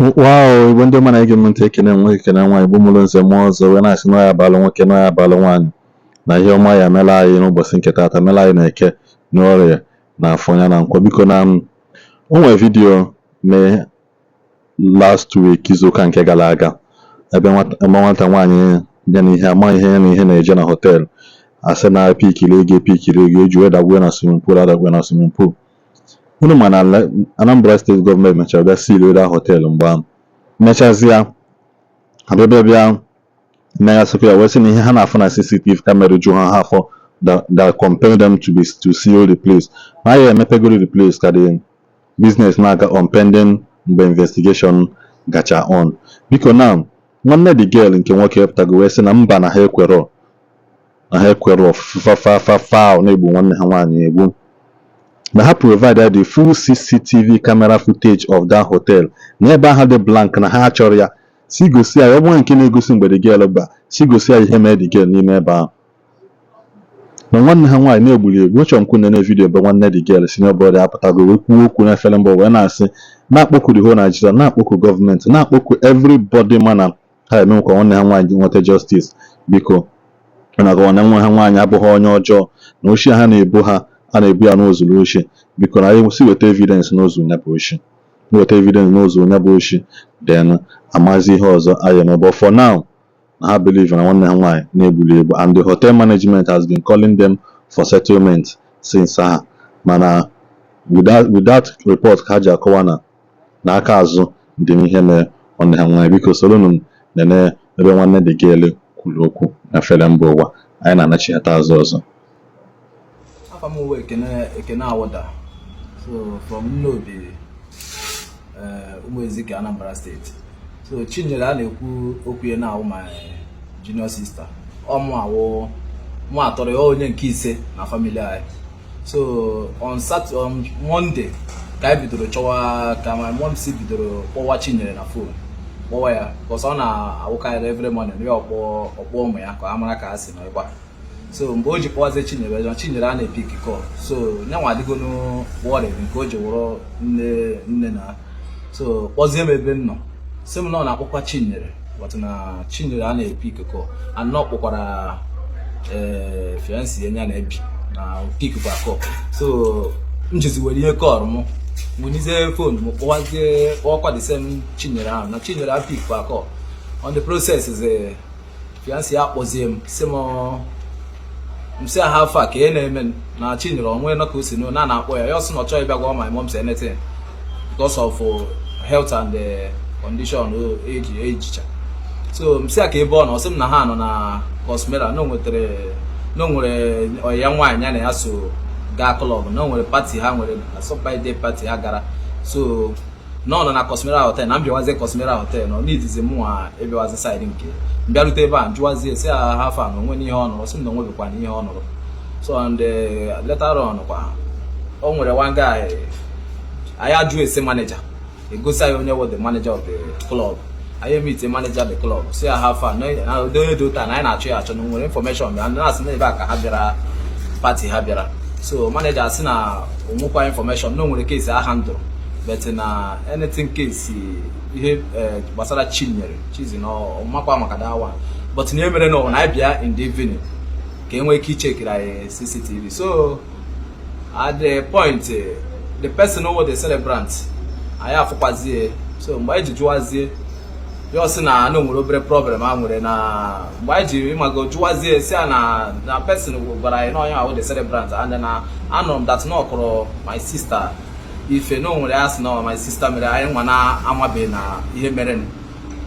Wow, Igbo ndị ọma na-ege m ntị, ekene m nwoke, ekene nwaanyị, bụ mụrụ nze mụọ ọzọ, wee na-asị na ya abalụ nwoke na ya abalụ nwaanyị, na ihe ọma ya mela anyị n'ụbọchị nke taata, mela anyị na Eke, na Orie, na Afọ ya na Nkwọ. Biko, na o nwere video mee last week, izuụka nke gara aga, ebe nwata nwaanyị ya na ihe ama ihe ya na ihe na-eje na hotel, asị na pikiri ego, epikiri ego eji wee dagbuo na swimming pool, adagbuo na swimming pool. Unu ma na Anambra State gọọmenti mechara bịa seal that hotel. Mgbe ahụ mechazie, abịa bịa bịa meghasịkwa ya, wee sị na ihe ha na-afụ na CCTV camera ju ha afọ, that compel them to seal the place, ma ya emepegoro the place ka the business na-aga on pending mgbe investigation gacha on. Biko, now nwanne the girl nke nwoke pụtago wee sị na mba, na ha ekwerọ, na ha ekwerọ fafafafa na-egbu nwanne ha nwaanyị egbu, na ha provide the full CCTV camera footage of that hotel, na ebe ahụ dị blank, na ha achọrọ ya, si gosi ya, ọ bụrụ nke na-egosi mgbe the girl gba, si gosi ya ihe mere the girl n'ime ebe ahụ, na nwanne ha nwaanyị na-egburi egbu. Achọrọ m ka unu nene video ebe nwanne the girl, senior brother, apụtago wee kwuo okwu n'efere mba, wee na-asị, na-akpọku the whole Nigeria, na-akpọku gọọmenti, na-akpọku everybody, mana ha emenwekwa nwanne ha nwaanyị nweta justice. Biko, na nwanne nwa ha nwaanyị abụghị onye ọjọọ, na oshi ha na-ebo ha, a na-ebu ya n'ozuru oshi. Biko, na anyị si weta evidence n'ozu ya bụ oshi, weta evidence n'ozu ya bụ oshi, then amazi ihe ọzọ anyị eme. But for now, na ha believe na nwanne ha nwaanyị na-egbuli egbu, and the hotel management has been calling them for settlement since aha, mana without report ka ha ji akọwa na aka azụ dị n'ihe mere nwanne ha nwaanyị. Biko, soronụ m nene ebe nwanne the girl kwuru okwu na efere mba ụwa. Anyị na-anachighata azụ ọzọ. Afa m wụ Ekene, Ekene Awụda. So from Nnobi, Ụmụezike, Anambra State. So Chinyere a na-ekwu okwu ya na-awụ my junior sister. Ọ mụ awụ mụ atọrọ ya, onye nke ise na family anyị. So on Monday ka anyị bidoro chọwa, ka my mom si bidoro kpọwa Chinyere na phone, kpọwa ya, because ọ na-awụkarị every morning ya ọkpọ ọkpọ ụmụ ya ka a mara ka ha si nọrịkwa. So mgbe o ji kpọwazie Chinyere na Chinyere a na-epick call, so nyanwa adịgonu worried nke o ji wụrụ nne nne na. So kpọzie m ebe m nọ, sị m na ọ na-akpọkwa Chinyere, but na Chinyere a na-epick call, and na ọ kpọkwara ee fiancé ya na-ebi na pick kwa call. So m jizi were ihe call m wunizie phone m, kpọwazie, kpọwakwa the same Chinyere ahụ, na Chinyere a pick kwa call. On the process is fiancé ya kpọzie m, sị m, m sị ha afọ a ka ihe na-eme na Chinyere onwe nọ ka o si na na-akpọ ya. Ya ọsị na ọ chọghị ịbịa gwa my mom say anything because of health and condition o eji ejicha. So m sị ya ka ebe ọ nọ, ọ sị m na ha nọ na Cosmera, na o nwetere na o nwere ọyị ya nwaanyị ya na ya so gaa club, na o nwere party ha nwere birthday party ha gara. So na ọ nọ na Cosmera Hotel, na m bịawazie Cosmera Hotel, na ọ n'idizi mụnwa ịbịawazi side nke m bịarute ebe a, njụwazie sị ha ha fa na onwe n'ihe ọ nụrụ. Sị m na onwebekwa n'ihe ọ nụrụ. So and later on kwa, o nwere one guy anyị ajụ ese manager, egosi anyị onye wụ the manager of the club. Anyị meet manager the club, si ya ha fa na ụdị onye dị ụta na anyị na-achọ ya achọ, na o nwere information ya, na-asị na ebe a ka ha bịara party ha bịara. So manager asị na onwekwa information, na o nwere case a handle, but na anything case ihe gbasara Chinyere Chizi na ọmakwa maka that one, but na ihe mere na ọ na anyị bịa in the evening ka e nwee ike icheckiri anyị CCTV. So at the point, the person who was the celebrant, anyị afụkwazie. So mgbe anyị ji jụwazie ya, ọ sị na o nwere obere problem a nwere na mgbe anyị ji ịmago jụwazie, si ya na person gwara anyị na onye ahụ the celebrant, and na anụrụ m that na ọ kụrụ my sister ife, na o nwere ya sị na my sister mere anyị nwa na-amabeghị na ihe mere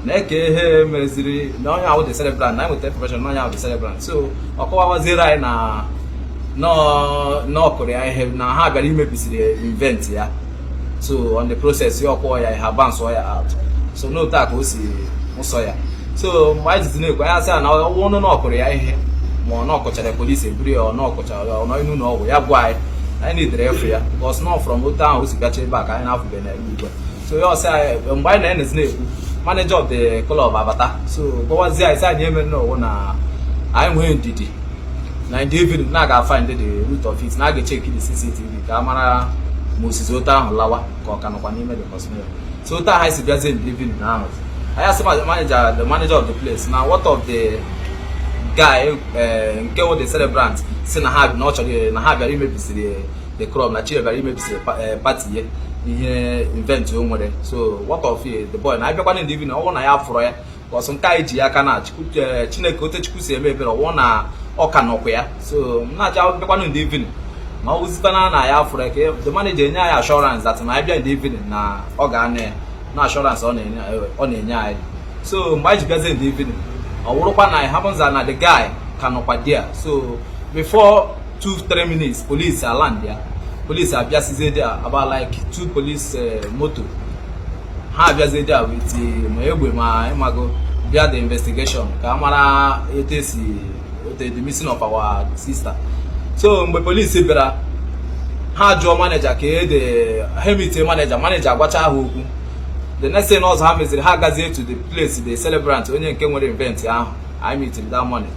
na-eke ihe meziri na onye ahụ the celebrant, na anyị nweta information na onye ahụ the celebrant. So ọ kọwawaziere anyị na na ọ kụrụ ya ihe, na ha bịara imebisiri event ya. So on the process ya ọkpọ ya, ha bounce ya out. So n'otu a ka o si nsọ ya. So mgbe anyị jizi na-ekwu, anyị asị ya na ọ bụrụ na ọ kụrụ ya ihe, ma ọ na ọkụchara, polisi eburu ya, ọ na ọkụchara ya, ọ nọ n'ụlọ ọgwụ, ya gwa anyị, anyị nidere efu ya, because nọ from otu ahụ o si gacha ebe a ka anyị na-afụbe na ugbu a. So ya ọsị anyị, mgbe anyị na-enezi na-ekwu, manager of the club abata. So gwawazie anyị, sị anyị eme n'owu na anyị nwee ndidi, na in the evening na aga find the root of it, na a ga-echeck the CCTV ka a mara ma osizi otu ahụ lawa ka ọ ka nọkwa n'ime the Cosmera. So taa ha si bịazie in the evening na ahụ, anyị asị manager, the manager of the place, na what of the guy nke wụ the celebrant, si na ha na ọ chọrọ na ha bịara imebisiri the club, na Chinyere bịara imebisiri party ya, ihe event o nwere. So what of the boy? Na abịakwana in the evening, ọ bụrụ na ya fụrụ ya ọsọ nke anyị ji ya aka na Chineke, ote Chukwu si eme ebere, ọwụ na ọ ka nọkwa ya. So m na-aja bịakwanụ in the evening na ọ wụzikwana na ya fụrụ ya, ka the manager enye anyị assurance that na anyị bịa in the evening na ọ ga-anọ ya, na assurance ọ na-enye anyị. So mgbe anyị ji bịazie in the evening, ọ wụrụkwa na it happens that na the guy ka nọkwa there. So before 2-3 minutes, police aland ya, police abịasizie there, about like two police moto. Ha abịazie there with ma egbe ma ịmago, bịa the investigation ka a mara etu esi otu the missing of our sister. So mgbe police bịara, ha jụọ manager ka ede ha meetie manager. Manager agwacha ha okwu. The next thing ọzọ ha meziri, ha gazie to the place the celebrant, onye nke nwere event ahụ anyị meetiri that morning,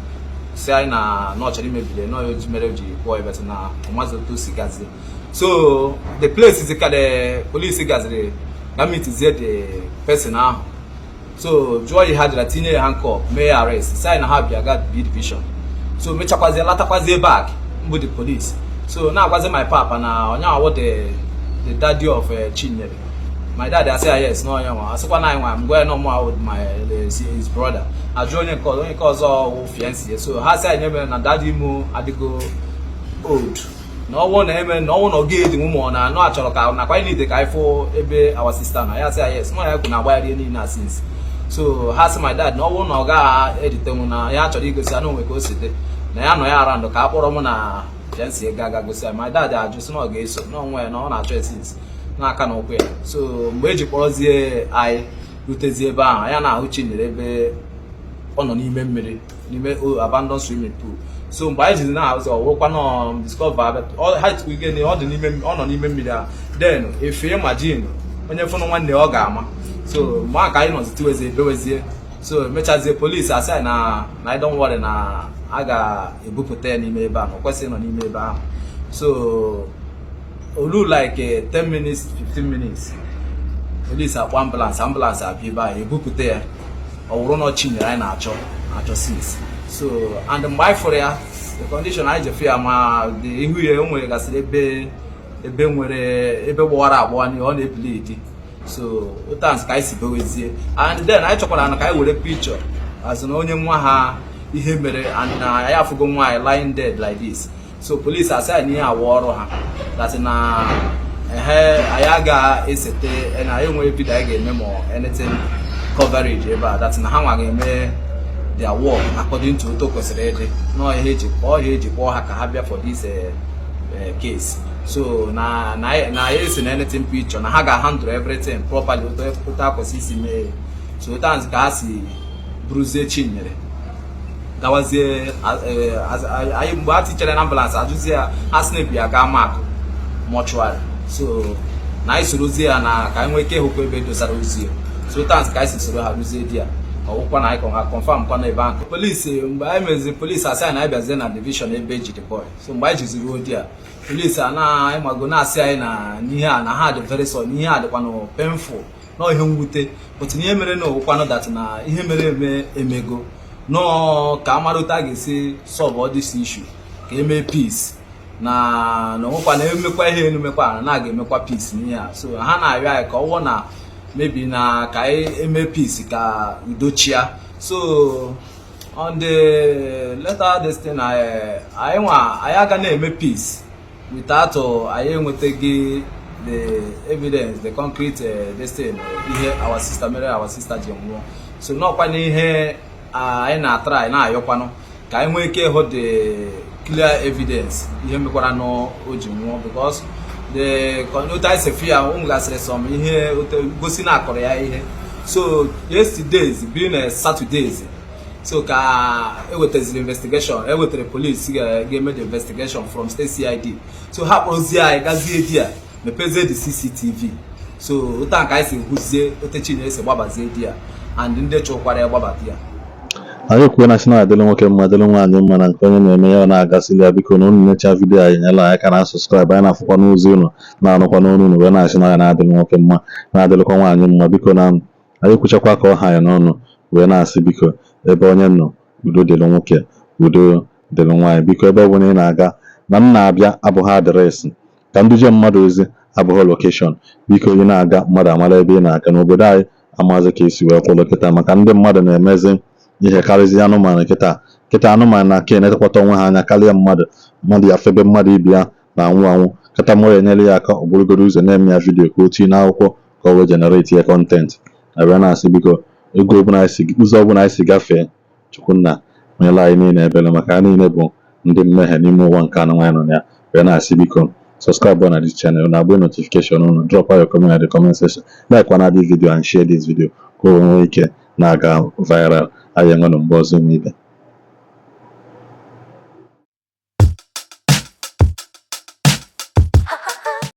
si anyị na ọ chọrọ imebili na o ji mere o ji pụọ ebet na ọmazi otu o si gazie. So the place is ka the police gaziri ga meetizie the person ahụ. So jụọ ya, ha jara tinye ya handcuff, mee ya arrest, si anyị na ha bịa ga B division. So mechakwazie latakwazie back mbụ the police, so na-agwazi my papa na onye awụ the daddy of Chinyere. My dad asị ya yes, na onye nwa asịkwa na anyị nwa mgbe nọ mụ with my his brother. Ajụ onye nke ọzọ, onye nke ọzọ wụ fiancé. So ha sị anyị mere na daddy mụ adịgo old, na ọnwụ na eme na ọnwụ na ọ ga-edi nwu ma ọ na anụ achọrọ ka nakwa anyị niile ka anyị fụ ebe our sister na ya. Sị ya yes, nwa ya kwu na agbagharị niile na since. So ha sị my dad na ọnwụ na ọ gaghị editenwu, na ya chọrọ igosi ya na onwe ka o si dị, na ya nọ ya around, ka a kpọrọ mụ na fiancé ga aga gosi ya. My dad ajụ, sị na ọ ga-eso na onwe ya na ọ na-achọ since n'aka na ụkwụ ya. So mgbe eji kpọrọzie anyị rutezie ebe ahụ, ya na-ahụ Chinyere ebe ọ nọ n'ime mmiri, n'ime abandoned swimming pool. So mgbe anyị jizi na-ahụzi, ọwụrụkwa nọ discover ha ike ọ dị n'ime, ọ nọ n'ime mmiri ahụ. Then efe imagine onye fụnụ nwanne ọ ga-ama. So mgbe ahụ ka anyị nọzi tiwezie, ebewezie. So emechazie, polisi asị anyị na anyị don't worry, na a ga-ebupụta ya n'ime ebe ahụ, na ọ kwesịghị ịnọ n'ime ebe ahụ. So olu like 10 minutes, 15 minutes, polisi akpọ ambulance, ambulance abịa ebe ahụ, ebupụta ya. Ọ wụrụ na Chinyere anyị na-achọ achọ since. So and mgbe anyị fụrụ ya, the condition anyị ji fụ ya, ma the ihu ya, o nwere gasịrị ebe nwere ebe gbawara agbawa n'ihe ọ na-ebleed. So otu ka anyị si bewezie. And then anyị chọkwara na ka anyị were picture as na onye nwa ha ihe mere, and na anyị afụgo nwa anyị lying dead like this. So police asị anyị na ihe awa ọrụ ha, that na ehe anyị aga esete, na anyị enweghị video anyị ga-eme ma anything coverage ebe a, that na ha nwa ga-eme their work according to otu o kwesịrị ịdị, nọọ ihe eji kpọọ ihe eji kpọọ ha ka ha bịa for this case. So na anyị esi na anything picture, na ha ga-handle everything properly, otu a kwesị isi mee. So otu ahụ ka ha si buruzie Chinyere gawazie. Anyị mgbe a tichere na ambulance, ajụzie ya, ha sị na ya gaa mak mortuary. So na anyị sorozie ya na ka anyị nwee ike ịhụkwa ebe dosara ozu ya. So otu ahụ ka anyị si soro ha ruzie di ya, ọwụkwa na anyị confirm kwa na ebe ahụ. Polisi, mgbe anyị meziri, polisi asị anyị na anyị bịazie na division ebe eji the boy. So mgbe anyị jiziri ruo di ya, polisi a na-ịmago na-asị anyị na n'ihe a na ha dị very sorry, n'ihe a dịkwanụ painful, nọ ihe mwute, but n'ihe mere na owukwanụ that na ihe mere eme emego, nọọ ka amara otu a ga-esi solve all this issue, ka emee peace, na onwekwa na emekwa ihe enu mekwa na a ga-emekwa peace n'ihe a. So ha na-arịọ anyị ka ọ wụ na maybe na ka anyị eme peace, ka udo chia. So on the later this thing, anyị nwa anyị aga na-eme peace without anyị enwetaghị the evidence, the concrete this thing, ihe our sister mere, our sister ji nwụọ. So n'ọkwa n'ihe anyị na-atry na-ayọkwanụ ka anyị nwee ike ịhụ the clear evidence, ihe mekwara na o ji nwụọ, because the otu anyị si fụ ya, ụmụ gasịrị some ihe gosi na akọrọ ya ihe. So yesterdays being a Saturdays, so ka ewetaziri investigation, ewetara police ga-eme the investigation from state CID. So ha kpọrọzie anyị gazie di ya, mepezie the CCTV. So otu a ka anyị si hụzie ote Chinyere si gbabazie di ya and ndị chụkwara ya gbabata ya. Anyị ekwuo na sị na adịrị nwoke mma, dịrị nwaanyị mma, na nke onye na-eme ya ọ na-agasịrị ya. Biko na unu necha video anyị, nyela anyị aka na subscribe. Anyị na-afụkwa n'ụzọ unu, na-anụkwa n'onu unu, wee na-asị na ya na-adịrị nwoke mma, na-adịrịkwa nwaanyị mma. Biko na anyị ekwuchakwa ka ọ ha anyị n'ọnụ, wee na-asị biko, ebe onye nọ, udo dịrị nwoke, udo dịrị nwaanyị. Biko, ebe ọ bụla ị na-aga na m na-abịa abụghị address ka nduje mmadụ ozi, abụghị location. Biko, ị na-aga, mmadụ amara ebe ị na-aga. N'obodo anyị amazi ka esi wee kwụrụ kịta, maka ndị mmadụ na-emezi ihe karịzi anụmanụ kịta kịta. Anụmanụ na-aka enetekwata onwe ha anya karịa mmadụ. Mmadụ ya febe mmadụ ibe ya na-anwụ anwụ kịta, mụrụ enyere ya aka, ọ bụrụgodo ụzọ na-eme ya video ka o tinye n'akwụkwọ ka o wee generate ya content. Na wee na-asị biko, ego ọbụla anyị si, ụzọ ọbụla anyị si gafee, Chukwunna meela anyị niile ebere, maka anyị niile bụ ndị mmehie n'ime ụwa nke anụ nwaanyị nọ na ya. Wee na-asị biko, subscribe na this channel, na agba notification unu, drop your comment at the comment section, like na this video and share this video ka o nwee ike na-aga viral. Anyị enwenụ mgbe ọzọ, ụmụ ibe.